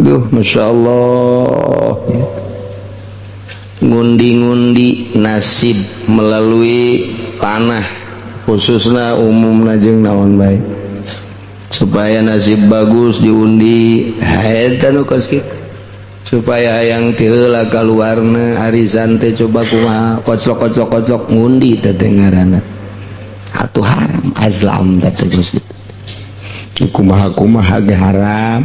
Aduh, Masya Allah, ngundi-ngundi nasib melalui panah, khususnya umum jeung naon bae supaya nasib bagus diundi eta nu kos kitu, supaya hayang ti heula kaluarna arisan teh coba kumaha, koclok koclok koclok, ngundi teh teh ngaranna atuh haram, azlam teh geus kitu, kumaha kumaha ge haram,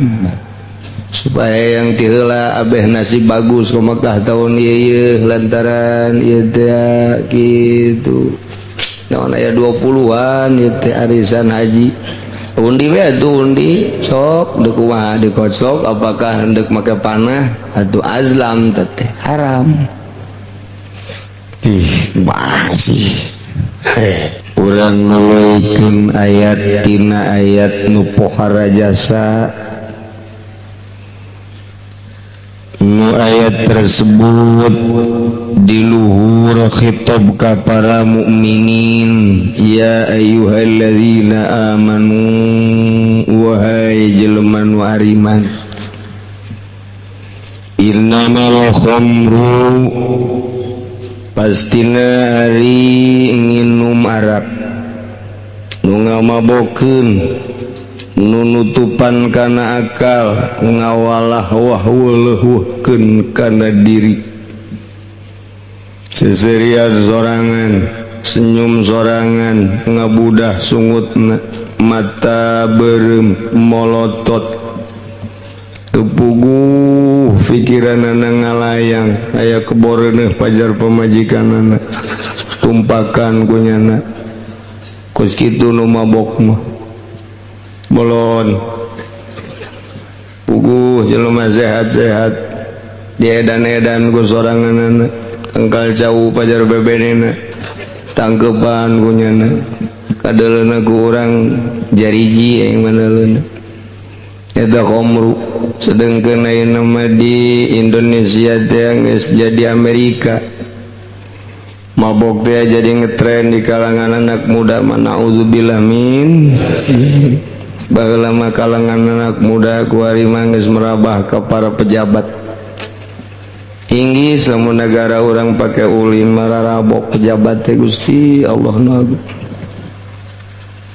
supaya yang ti heula abeh nasib bagus ke Mekah tahun ieu ieu lantaran ieu teh kitu, naon aya 20-an ieu teh arisan haji, undi we atuh, undi sok deuk kumaha, dikoclok apakah hendak make panah atau azlam teh haram. Ih, masih urang nuluykeun ayat tina ayat nu pohara jasa, nu ayat tersebut di luhur khitab ka para mukminin, ya ayyuhalladzina amanu, wahai jelema nu ariman, innamal khamru, pastina ari nginum arak nu ngamabokeun, nu nutupan kana akal, ngawalah wah leuhkeun kana diri, seserian sorangan, senyum sorangan, ngabudah sungutna, mata berem molotot, kepuguh pikiranana ngalayang, aya keboreuneuh pajar pamajikanana, tumpakan kunyana, kos kitu nu mabok mah bolon puguh jelema sehat-sehat diedan-edan ku soranganana, tangkal cau pajar bebenena, tangkepan kunyana, kadeleuna ku urang jariji yang manaleuna eta khamru. Sedengkeun ayeuna mah di Indonesia teh geus jadi Amerika, mabok teh jadi ngetren di kalangan anak muda. Mana naudzubillah min, baheula mah kalangan anak muda, kuari mah geus merabah ke para pejabat tinggi. Lamun negara orang pakai ulin mararabok pejabat teh. Gusti Allah nu agung,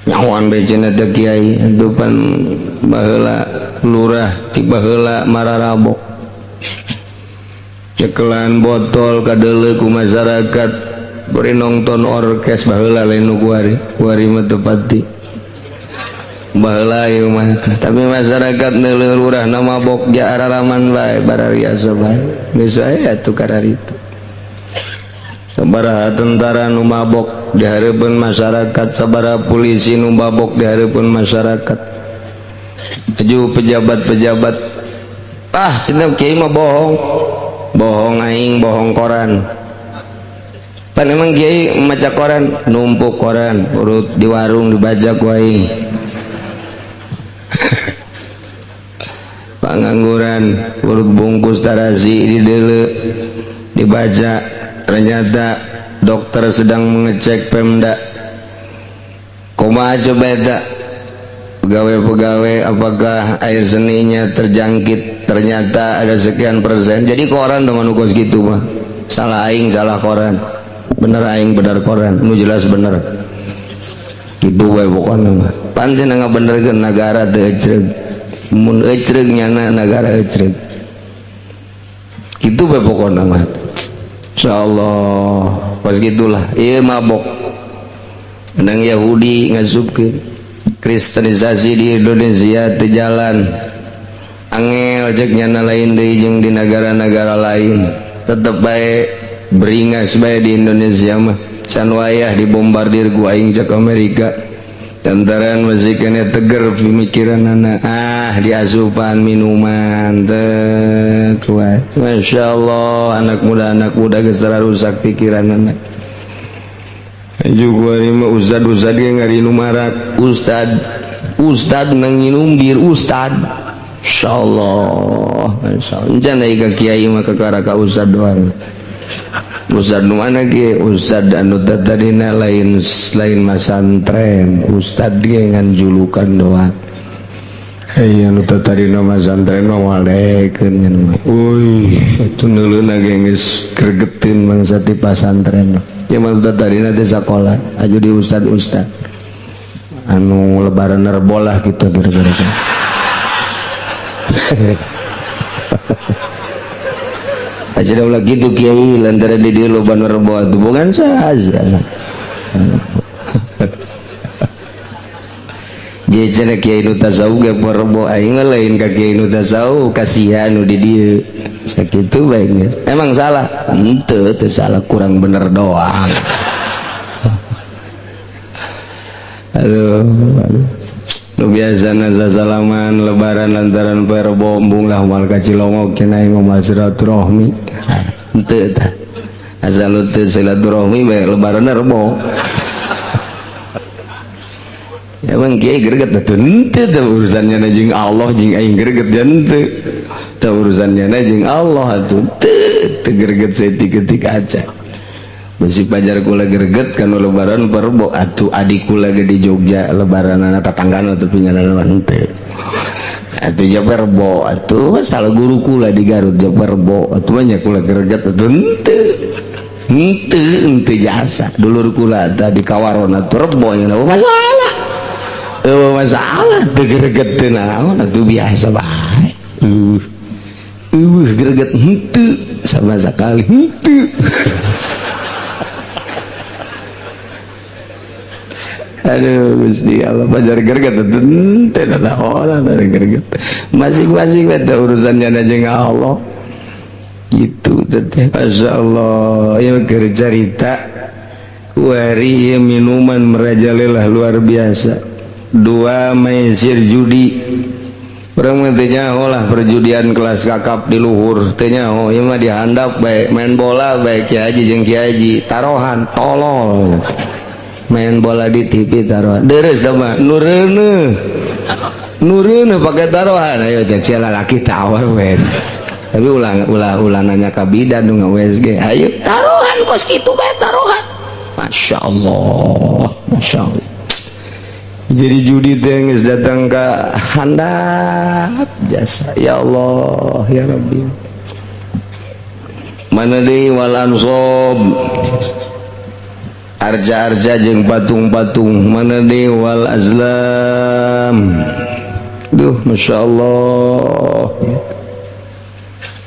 nyahoan bae cenah teh kiai atuh pan baheula lurah ti baheula mararabok, cekelan botol kadeuleu ku masyarakat bari nongton orkes baheula, lain nu kuari, kuari mah teu pati, baheula ieu mah. Tapi masyarakat neuleuh lurah na mabok ja araraman bae, barariasa bae, geus aya atuh kararitu. Sabaraha tentara nu mabok di hareupeun masyarakat, sabaraha polisi nu mabok di hareupeun masyarakat, aju pejabat-pejabat, ah cenah kiai mah bohong, bohong aing, bohong koran. Pan emang kiai maca koran, numpuk koran urut di warung dibaca ku aing. Pengangguran urut bungkus tarasi di dele dibaca. Ternyata dokter sedang mengecek Pemda, kumaha coba eta pegawai-pegawai, apakah air seninya terjangkit, ternyata ada sekian persen. Jadi koran teman kos gitu mah salah aing, salah koran, bener aing, bener koran, nu jelas bener gitu wae pokoknya mah. Pan cenah ngabenerkeun negara teu ecreug, mun ecreug nyana negara ecreug gitu bae pokoknya mah. Insyaallah pas gitulah ieu mabok. Endang Yahudi ngasupkeun kristenisasi di Indonesia teu jalan, angel cek nyana, lain deui jeung di negara-negara lain, tetep bae beringas bae di Indonesia mah, can wayah dibombardir ku aing cek Amerika. Lantaran masih kena teger pemikiran anak, ah diasupan minuman teh kuat. Masya Allah, anak muda, anak muda geus rusak pikiran anak juga ini mah. Ustad, ustad ge ngarinu marak, ustad, ustad nang nginum bir, ustad. Insyaallah, insyaallah encan deui ka kiai mah, kakara ka ustad doang. Ustad nu mana ge? Ustad anu tadina lain, lain masantren, ustad ge ngan julukan doang. Aya nu tadi nama santren mah moal daekeun. Uy, atuh neuleuna ge geus gregeteun bangsa ti pasantren. Ya mah tadina teh sakola, aju di ustad-ustad. Anu lebaran rebo lah gitu kira-kira. Aja ulah gitu kiai lantaran di dieu loba nu rebo atuh bukan saja. Jadi kiai nu tasawuf ge rebo aing mah lain ka kiai nu tasawuf kasihan nu di dieu. Sakitu bae geus. Emang salah? Henteu, teu salah, kurang bener doang. Aduh, aduh. Nu biasana sasalaman lebaran lantaran poe rebo embung lah moal ka Cilongok cenah aing mah silaturahmi. Henteu tah. Asal teu silaturahmi bae lebaranna rebo. Emang kiai greget atuh henteu teh urusannya na jeung Allah jeung aing greget henteu. Teh urusannya na jeung Allah atuh teu greget saeutik-eutik aja. Besi pajar kula greget kana lebaran perbo atuh adik kula ge di Jogja lebaranana tatanggana atuh pinyanana henteu. Atuh ja perbo atuh salah guru kula di Garut ja perbo atuh mah nya kula greget atuh henteu. Henteu henteu jasa dulur kula tah di Kawaron atuh rebo nya masalah. Masalah teu greget teu naon atuh biasa bae. Greget henteu sama sekali henteu. Aduh Gusti Allah pajar greget henteu naon ada greget. Masing-masing eta urusannya jeung Allah. Gitu teh masyaallah ieu keur carita kuari ieu minuman merajalela luar biasa. Dua maisir judi orang mah teu nyaho lah perjudian kelas kakap di luhur teu nyaho ieu mah dihandap bae main bola bae kiai haji jeung kiai haji tarohan tolol main bola di TV tarohan deres sama nureuneuh nureuneuh pake tarohan ayo cek sia lalaki tawar wes tapi ulah ulah ulah nanya ka bidan nu nga-USG ayo tarohan kos kitu bae tarohan masyaallah masyaallah. Jadi judi teh geus datang ka handap jasa ya Allah ya Rabbi. Mana deui wal ansob arja-arja jeung patung-patung mana deui wal azlam. Duh masyaallah.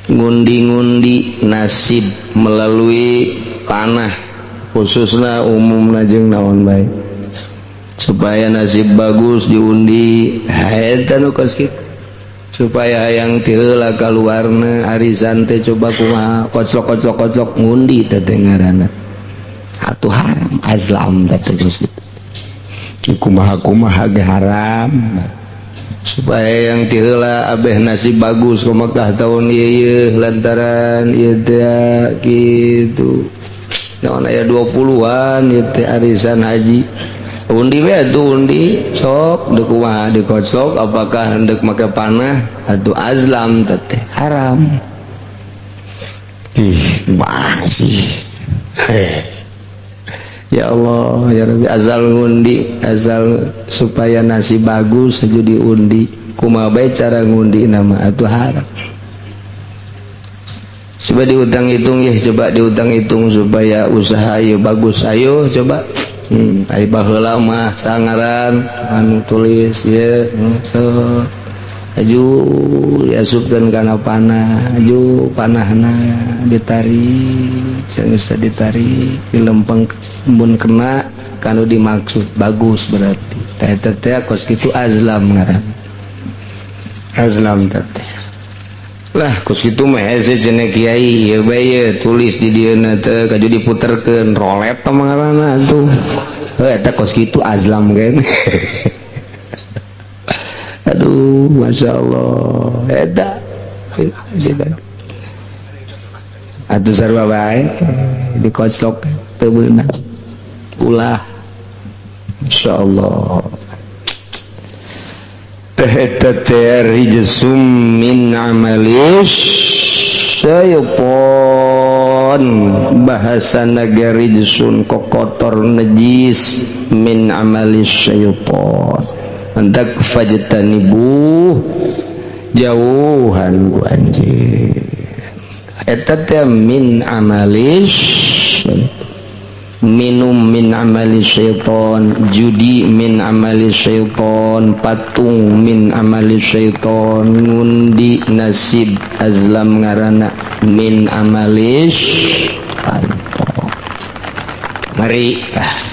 Ngundi-ngundi nasib melalui panah khususna umumna jeung naon bae. Supaya nasib bagus diundi eta nu kos kitu supaya hayang ti heula kaluarna arisan teh coba kumaha koclok-koclok-koclok ngundi teh teh ngaranna atuh haram azlam teh kos kitu kumaha-kumaha ge haram supaya yang ti heula abeh nasib bagus ke Mekah tahun ieu lantaran ieu teh kitu naon aya 20-an ieu teh arisan haji undi we atuh undi sok deuk kumaha dikocok apakah hendak make panah atau azlam teh haram. Ih masih ya Allah ya Rabbi azal ngundi azal supaya nasib bagus saja diundi kumaha bae cara ngundi nama atuh haram. Coba diutang hitung ya coba diutang hitung supaya usaha ya bagus ayo coba. Ai baheula mah sangaran anu tulis ye so aju diasupkeun kana panah aju panahna ditarik geus ditarik dilempeng mun kena kanu dimaksud bagus berarti teh teh kos kitu azlam ngaran azlam teh lah kos kitu mah hese cenah kiai ieu bae ye tulis di dieuna teh kaju diputerkeun rolet teh ngaranna atuh heuh eta kos kitu azlam kan. Aduh masyaallah eta atuh sarua bae dikoclok teu beunang ulah masyaallah. Teh rijsum min amalis syaiton bahasa naga rijsun kokotor najis min amalis syaiton Entak fajtanibuh, jauhan ku anjeun. Eta teh min amalis, minum min amali syaiton, judi min amali syaiton, patung min amali syaiton, ngundi nasib azlam ngarana min amali syaiton. Mari ah.